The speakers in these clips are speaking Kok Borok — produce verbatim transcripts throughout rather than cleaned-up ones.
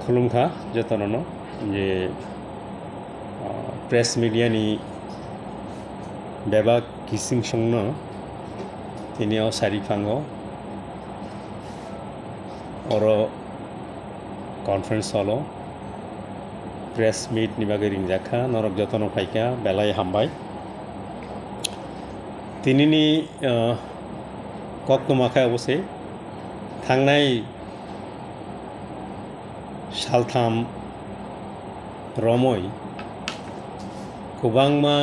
Khulumkha jotono no je, ah, press media ni bebak kising songno tini o sari phango oro conference hall o press meet ni bagwi ringjak kha, norok jotono phaikha, belai hambai. Tinini, ah, koktwma khe obo se thangnai saltham romwi kwbangma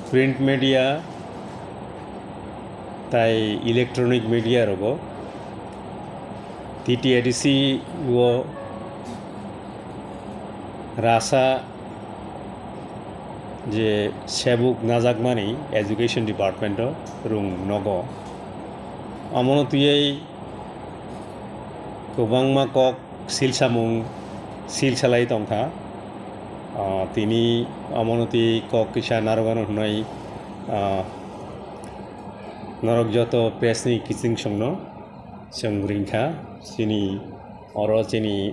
print media tai electronic media rogo T T A D C o rasa je sebuk najakmani education department o rung nogo. Omono twiwi kwbangma kok silsamung silsalai tongkha. Ah, tini omono twi kok kisa narwgano hwnwi, ah, norok joto press ni kiching songno chwng ringkha. Chini oro chini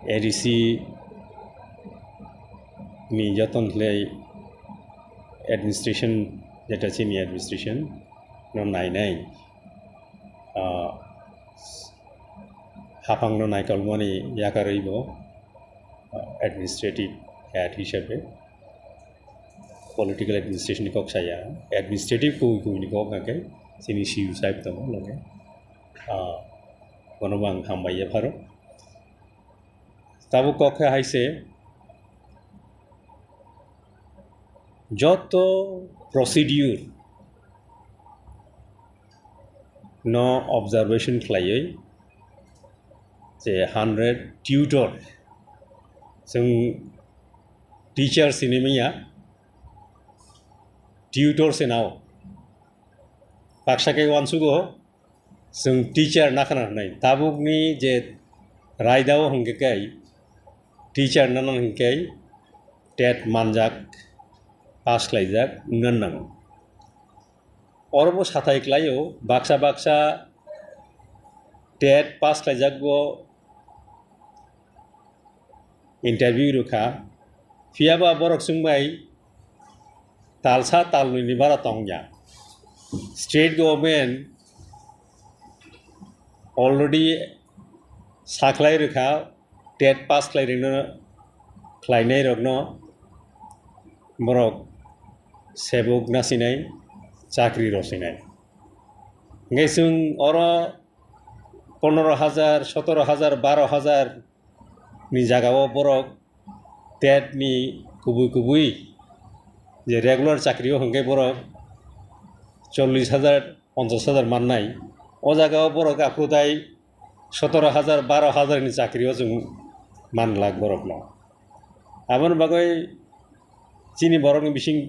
A D C ni joton khlai administration, jeta chini administration no nainai, ah, haphangno naikolmani yakarwi bo, ah, administrative head hisabe political administration ni kok saya, administrative kubui kubui ni kok hwnkhe chini C U sahib tongo loge, ah, bono bo ang hambai ya pharo. Tabuk kok khe hai se, joto procedure no observation khlaiwi je hundred tutor, chwng teacher sini manya, tutor se nao baksa khe uansugo. Chwng teacher nakhana hwnwi tabukni je raidao hwnkhe kai teacher nana hwnkhe tet manjak, pass khlaijak wngna nango. Orobo sathai khlaio, baksa baksa tet pass khlaijak bo interview rwkha, phiyaba borok chwngbai talsa talnwini bara tongya. State government already sakhlai rwkha, tet pass khlai rwno, khlainai rokno borok sebuk nasinai, chakri rosinai. Hwnkhe chwng oro pondro hajar, sotoro hajar, baro hajar ni jagao borok tet ni kubui kubui je regular chakri o hwnkhe borok chollish hajar, ponchash hajar mannai. O jagao borok aphuru tai sotoro hajar, baro hajar ni chakri o chwng man lak borokno. Aboni bagwi chini borokni bising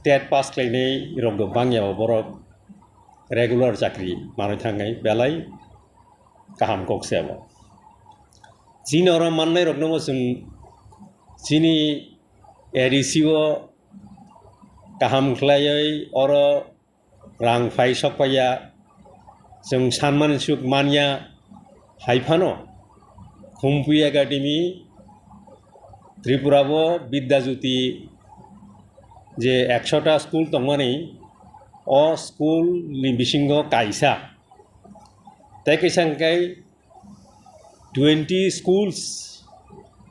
tet pass khlainai rok bo bangya, o borok regular chakri manwi thangnai belai kaham kok se abo. Chini oro mannai rokno bo chwng chini A D C o kaham khlaiwi oro rang phai sok paiya, chwng sanmani suk manya. Hai phano Khumpui Academy Tripura o Vidya Jyoti je ekshota school tongmani, o school ni bisingo kaisa, tei kaisa hwnkhe twenty schools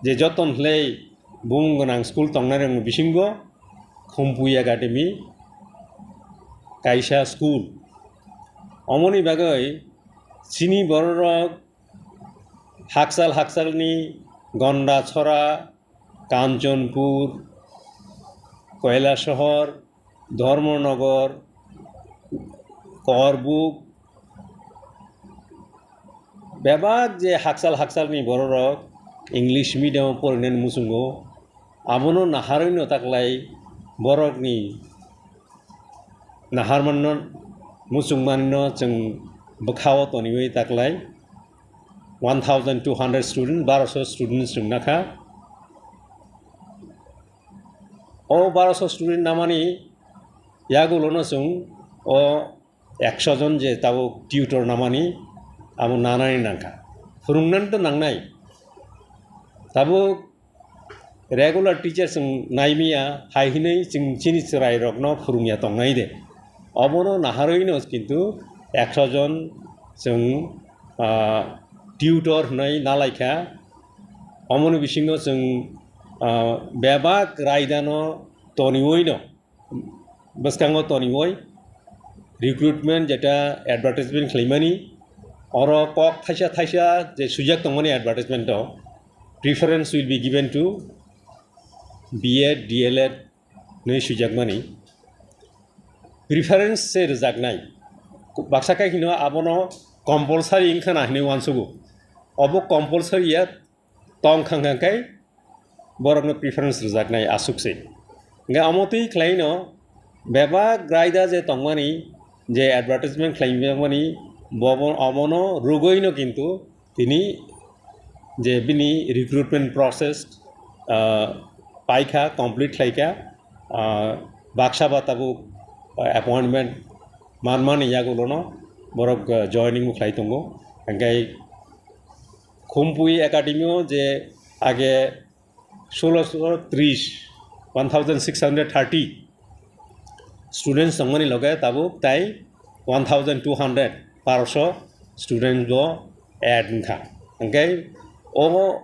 je joton khlai bumung gwnang school tongnai rokni bisingo Khumpui Academy kaisa school. Omoni bagwi chini bororok hakchal hakchalni Gondachora, Kanchanpur, Kailasahar, Dharmanagar, Korbuk, bebak je hakchal hakchalni bororok English medium o porinani muchungo, abono naharwino taklai borokni naharmanno muchungmanino chwng bwkhao toniwi taklai one thousand two hundred student, baroso student chwng nakha. O baroso student namani yagulono chwng o ekso jon je tabuk tutor namani abo nanani nangkha. phwrwngna to nangnai. Tabuk regular teacher chwng naimiya hai hinwi chwng chini chwrairokno phwrwngya tongnai de. Obono naharwino kintu ekso jon chwng, ah, tutor hwnwi nalaikha. Omoni bisingo chwng, ah, bebak raidano toniwino bwskango toniwi recruitment jeta advertisement khlaimani, oro kok thaisa thaisa je swijak tongmani advertisement o, "Preference will be given to B Ed, D El Ed" hwnwi swijakmani. Preference se rwjaknai. Baksa khe hino abono compulsory wngkha na hinwi uansugo. Obo compulsory ya tong kha kha khe borokno preference rwjaknai aswk se. Hwnkhe omo twi khlaino bebak raida je tongmani, je advertisement khlaijakmani, bobo omono rwgwino kintu tini je bini recruitment process, ah, paikha, complete khlaikha, ah, baksa ba tabuk, ah, appointment manmani yagulono borok, ah, joining bo khlai tongo. Hwnkhe Khumpui Academy o je age solo solo tris, one thousand six hundred thirty students tongmani loge tabuk tai one thousand two hundred, parso student bo add wngkha. Hwnkhe o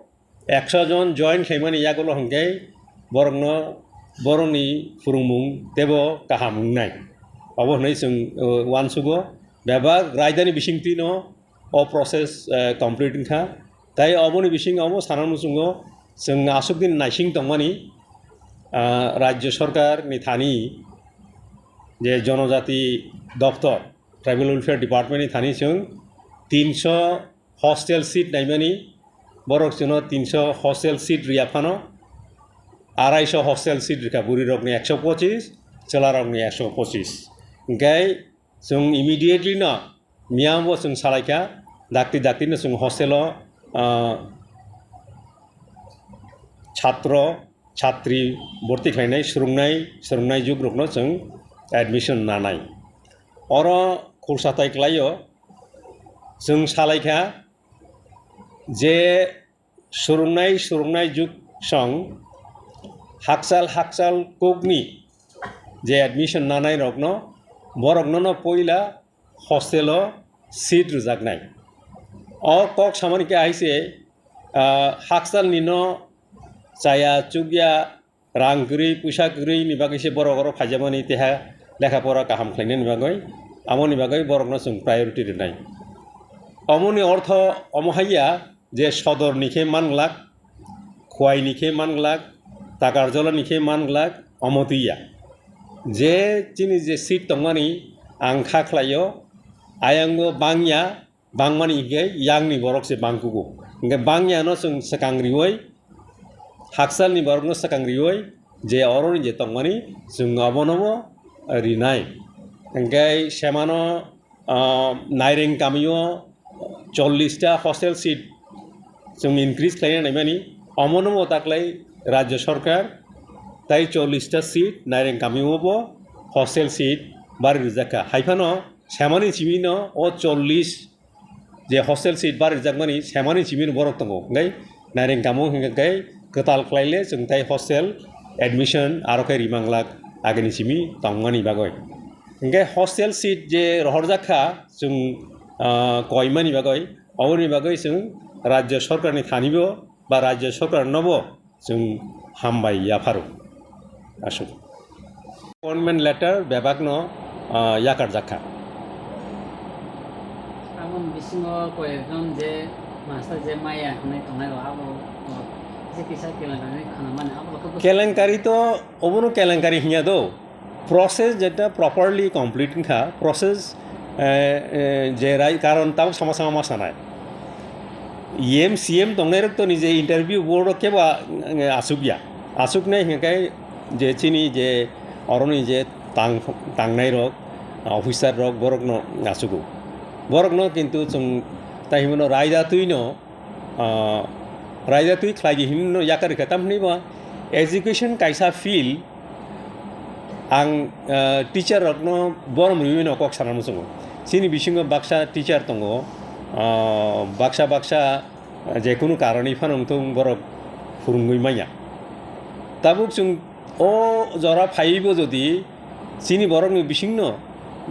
ekso jon join khlaimani yagulo hwnkhe borokno, borokni phwrwngmung teibo kaham wngnai. Obo hwnwi chwng, uh, uansugo bebak raidani bisingtwino o process, eh, complete wngkha. Tai oboni bisingo omo sana muchungo chwng aswk din naising tongmani, ah, Rajya Sarkar ni thani je Jonojati Doptor, Tribal Welfare Department ni thani chwng tinso hostel seat naimani, borok chwngno tinso hostel seat riya phano, araiso hostel seat rikha, bwrwi rokni ekso pochis, chwla rokni ekso pochis. Hwnkhe chwng immediately no miyang bo chwng salaikha, dakti dakti no chwng hostel o, ah, chhatro chhatri borti khlainai, swrwngnai, swrwngnai juk rokno chwng admission nanai. Oro khursa tai klaio, chwng salaikha je swrwngnai, swrwngnai juk song hakchal, hakchal kokni je admission nanai rokno, borokno no poila hostel o seat rwjaknai. O kok samani khe hai se, ah, hakchal ni no chaya chukya, rang kwrwi, puisa kwrwi ni bagwi se borok oro phaijakmani, teha lekha pora kaham khlainani bagwi, amoni bagwi borokno chwng priority rwnai. Omoni ortho omo hai ya je sodor ni khe man glak, Khowai ni khe man glak, Takarjola ni khe man glak, omo twi ya. Je chini je seat tongmani ang kha khlaio, ayang o bang ya, bangmani hingke yang ni borok se bang kugo. Hingke bang ya no chwng swkang riwi, hakchal ni borok no swkang riwi, je oro ni je tongmani chwng abono bo rinai. Hingke semano, ah, Naireng kami o chollish ta hostel seat chwng increase khlaina naimani, omono bo taklai Rajya Sarkar tai chollish ta seat Naireng kami o bo hostel seat bari rijak kha. Hai phano semani simi no o chollish je hostel seat bari rijakmani semani simi no borok tongo, hingke Naireng kami o hingke kwtal khlai le chwng tai hostel admission aro khe rimang lak agini simi tongmani bagwi. Hingke hostel seat je rohorjak kha chwng, ah, koimani bagwi, oboni bagwi chwng Rajya Sarkar ni thani bo ba Rajya Sarkar no bo chwng hambai yapharo. Aswk. Appointment letter bebak no, ah, yakarjak kha. Aboni bisingo koyekjon je master je maya hinwi tongnai rok abo, oh, je kisa kelenkari khwnamani abo rok khe bwswk kelenkari to obono kelenkari hinya do. Process jeta properly complete wngkha, process, eh, eh, je rai, karon tabuk sama sama ma sanai. E M, C M tongnai rok to ni je interview board o kebo a-, asuk ya. Asuk nai hingke je chini je oroni je tang, tangnai rok, officer rok borok no asugo. Borok no kintu chwng tai himno raida twi no, ah, raida twi khlai di hinwi no yakar kha, tamni ba education kaisa field. Ang, ah, teacher rokno borom riwi no kok sana muchungo. Chini bisingo baksa teacher tongo, ah, baksa baksa, ah, jekunu karoni phano wngthung borok phwrwngwi manya. Tabuk chwng o jora phaiwibo jodi chini borokni bisingno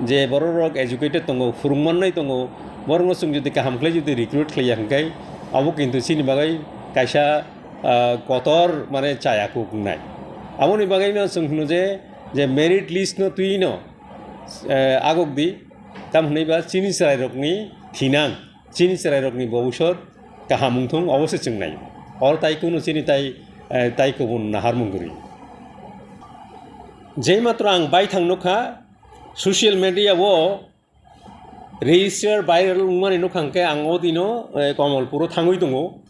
je bororok educated tongo, phwrwng mannai tongo, borokno chwng jodi kaham khlai jodi recruit khlaiya hwnkhe abo kintu chini bagwi kaisa, ah, kotor mane chaya kuk wngnai. Aboni bagwino chwng hwno je, je merit list no twino, eh, agok di, tam hwnwi ba chini chwrairokni thinang, chini chwrairokni bobisot kaham wngthung, obo se chwng nai. Oro tai kunu chini tai, eh, tai kubun naharmung kwrwi. Jei matro ang baithang nukha, social media o register viral wngmani nukha hwnkhe ang o dino, eh, Komolpuro thangwi tongo.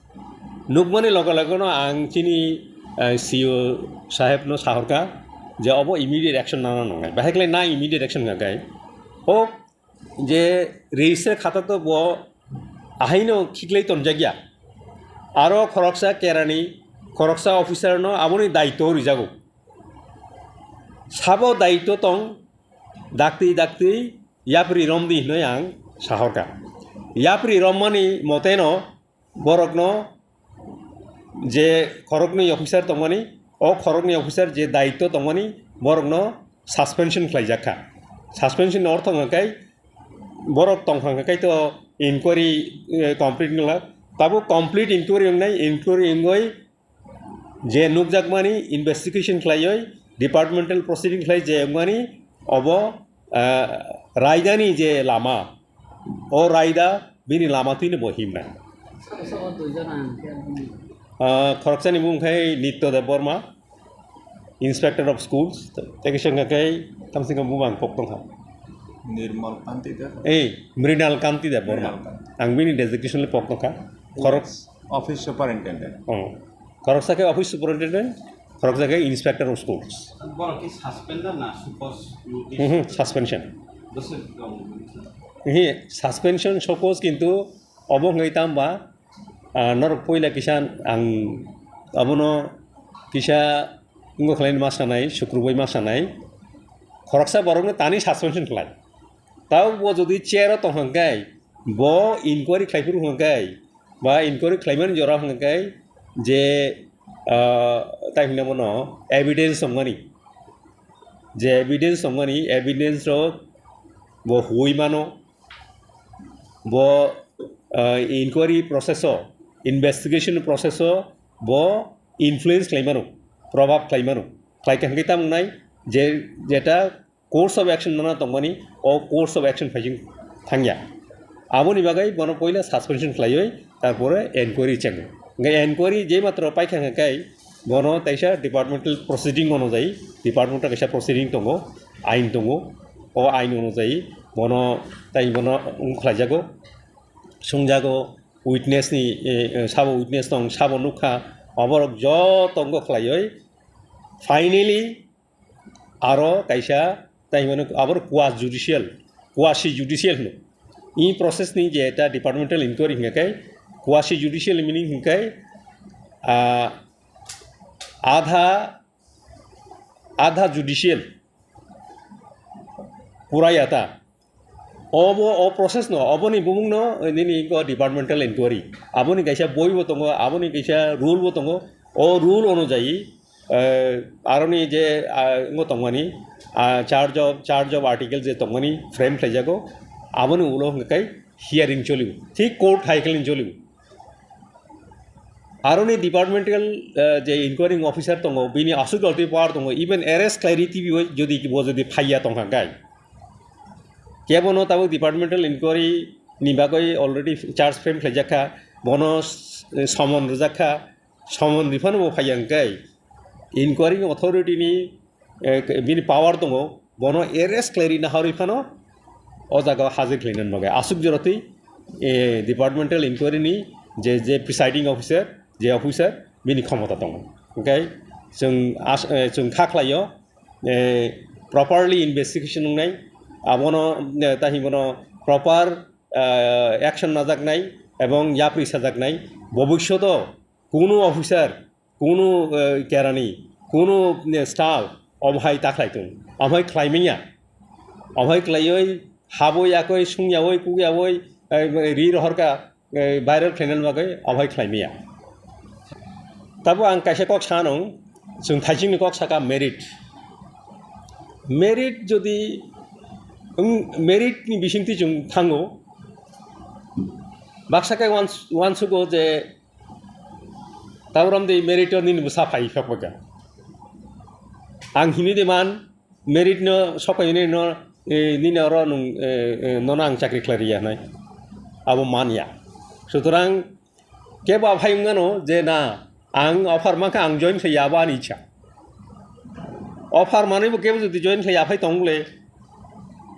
Nukmani loge loge no ang chini, eh, C E O saheb no sahorkha je obo immediate action nana nangnai. Bahai khlai na immediate action hwnkhe o je register khata to bo ahaino khiklai tonjakya. Aro khoroksa kerani, khoroksa officer no aboni daityo rijago. Sabo daityo tong, daktwi daktwi yapri romdi hinwi ang sahorkha. Yapri rommani moteno borokno je khoroknwi officer tongmani, o khoroknwi officer je daityo tongmani, borokno suspension khlaijakha. Suspension ni ortho hwnkhe borok tongkha hwnkhe to inquiry, eh, complete wngla. Tabuk complete inquiry wngnai, inquiry wngwi je nukjakmani investigation khlaiwi departmental proceeding khlai je wngmani obo, ah, raidani je lama, o raida bini lama twino bo himnai. Sabo sabo duijon ang khe bini. Ah, khoroksani mung khai Nitya Debbarma, Inspector of Schools, tei kisa wngkha khe tamsingkha bumang kok tongkha. Nirmal Kanti Deb. Eh, Mrinal Kanti Debbarma. Mrinal Kanti. Ang bini designation le pok tongkha. Khorok Office Superintendent. Oh. Khoroksa khe Office Superintendent, khoroksa khe Inspector of Schools. Borok khe suspend na suppose notice? Mhm, suspension. Bwswk tong. Ehe, suspension suppose kintu obo hwnwi tamo ba, ah, norok puila kisa ang abono kisa wngkha khlaina ma sanai, sukrubai ma sanai. Khoroksa borokno tani suspension khlai. Tabo bo jodi chair o tongkha hwnkhe, bo inquiry khlai phuru hwnkhe, ba inquiry khlaimani jora hwnkhe je, ah, tai hwnwi mano evidence tongmani. Je evidence tongmani, evidence rok bo huwi mano, bo, ah, inquiry process o, investigation process o bo influence khlai mano, probab khlai mano. Khlai kha hwnkhe tamo wngnai je, jeta course of action nana tongmani, o course of action phaising thangya. Aboni bagwi bono poila suspension khlaiwi, tarpore enquiry chengo. Hwnkhe enquiry je matro paikha hwnkhe bono taisa departmental proceeding onojai, departmental kaisa proceeding tongo, ain tongo. O ain onojai bono tai bono wng khlaijago, sungjago, witness ni, eh, eh, sabo witness tong, sabo nukha, oborok joto wng khlaiwi finally aro kaisa tai hwnmano aboro quasi judicial, quasi judicial hwno. I process ni je eta departmental inquiry hwnkhe quasi judicial meaning hwnkhe, ah, adha, adha judicial, purai ata. Obo, o process no, oboni bumung no, nini go departmental inquiry. Aboni kaisa boi bo tongo, aboni kaisa rule bo tongo. O rule onojai, eh, aroni je, ah, ngo tongmani, ah, charge of, charge of article je tongmani frame khlaijago, aboni ulo hwnkhe hearing cholibo. Thik court hai khlai cholibo. Aroni departmental, eh, je inquiring officer tongo, bini aswk jalti power tongo, even arrest khlai ri T V o jodi bo jodi phaiya tongkha kai. Kebono tabuk departmental inquiry ni bagwi already charge frame khlaijakha, bono s-, summon rwjakha, summon riphano bo phaiya hwnkhe inquiring authority ni, eh, bini power tongo, bono arrest khlai rina harwi phano o jaga o hajir khlaina nokha. Aswk jorotwi, eh, departmental inquiry ni je, je presiding officer, je officer bini khomota tongo. Hwnkhe chwng as-, eh, chwng kha khlaio, eh, properly investigation wngnai, abono, eh, tahi bono proper, eh, action najaknai ebong yapri sajaknai, bobishoto kunu officer, kunu, eh, kerani, kunu, eh, staff omo hai ta khlai tongo, omo hai khlai manya, omo hai khlaiwi habwi yakwi sungyawi kukyawi eh, ri rohor kha, eh, viral khlaina bagwi ophai khlai maya. Tabo ang kaisa kok sanung, chwng thaisingni kok saka merit. Merit jodi, wng, merit ni bisingtwi chwng thango, baksa khe wans-, wansugo je Taborom de merit o nini bwsa phai sok bwkha. Ang hini de man, merit no sok phai nini no, eh, nini oro nung, eh, eh, nono ang chakri khlai riya hinai. Abo man ya. Sutorang kebo aphai wngmano je na, ang offer mankha ang join khlai ya abo ani ichha. Offer manwi bo kebo jodi join khlai ya phai tong le,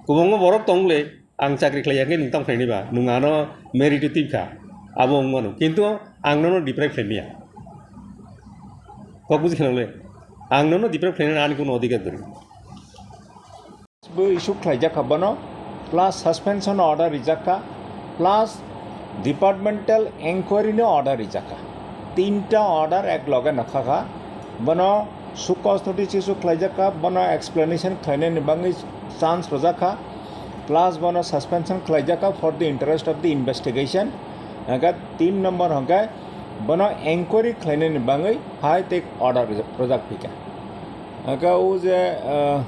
kwbangma borok tong le, ang chakri khlai ya khe nwng tamo khlainai ba, nwng ano merit o twi kha, abo wng mano, kintu ang nono deprive khlai maya. Kok buji kheno le, ang nono deprive khlainai ani kuno odhikar kwrwi. Bo issue khlaijak kha bono, plus suspension order rijak kha, plus departmental enquiry ni order rijak kha. Tinta order ek loge nokha kha. Bono show cause notice issue khlaijak kha, bono explanation khlainani bagwi chance rwjak kha, plus bono suspension khlaijak kha for the interest of the investigation. Hwnkhe tin number hwnkhe bono enquiry khlainani bagwi high tech order rwjak phi kha. Hwnkhe o je, ah,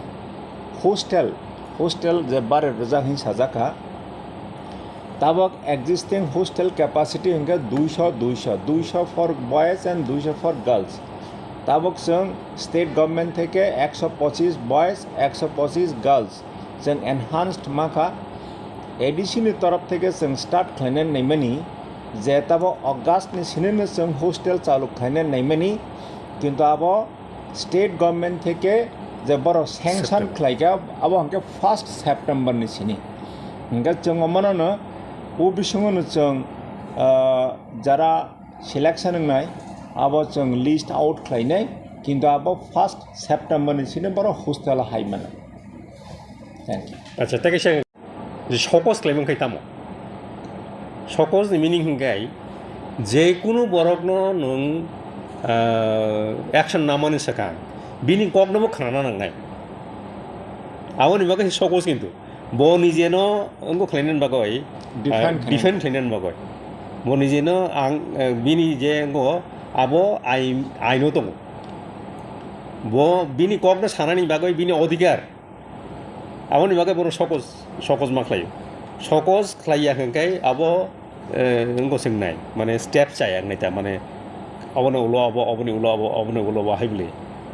hostel, hostel je bari rwjak hin sajak kha, tabok existing hostel capacity hwnkhe duisho, duisho, duisho for boys and duisho for girls. Tabok chwng state government theke ekso pochis boys, ekso pochis girls chwng enhanced ma kha. A D C ni torof theke chwng start khlainai naimani je tabo August ni sini no chwng hostel chalu khlainai naimani, kintu abo state government theke je borok sanction September. Khlaikha, abo hwnkhe first September ni sini. Hwnkhe chwng omono no o bisingo no chwng, ah, jara selection wngnai, abo chwng list out khlainai, kintu abo first September ni sini borok hostel o hai mano. Thank you. Acha, tei kaisa je show cause khlaimung khai tamo? Show cause ni meaning hwnkhe je kunu borokno nwng, ah, action namani swkang bini koknobo khnana nangnai. Aboni bagwi show cause kintu. Bo nijeno wngkha khlainani bagwi, defend ah, khlainani. Defend khlainani bagwi. Bo nijeno ang, eh, bini je wngkha abo ain, aino tongo. Bo bini kokno sanani bagwi bini odhikar. Aboni bagwi bono show cause, show cause ma khlaio. Show cause khlaiya hwnkhe abo, eh, wngkha swngnai, mane step chaya wngnai ta, mane aboni ulo abo, aboni ulo abo, aboni ulo abo hai bwle.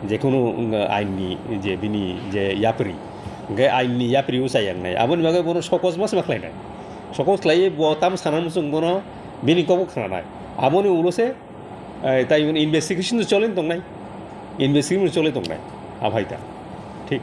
Jekunu, wng, ain ni je bini je yapri, hwnkhe ain ni yapri o chaya wngnai. Aboni bagwi bono show cause ma se ma khlainai. Show cause khlaiwi bo tamo sana muchung bono bini kokbo khnanai. Aboni ulo se, eh, tai investigation choli tongnai. Investigation choli tongnai. Aphai ta. Thik.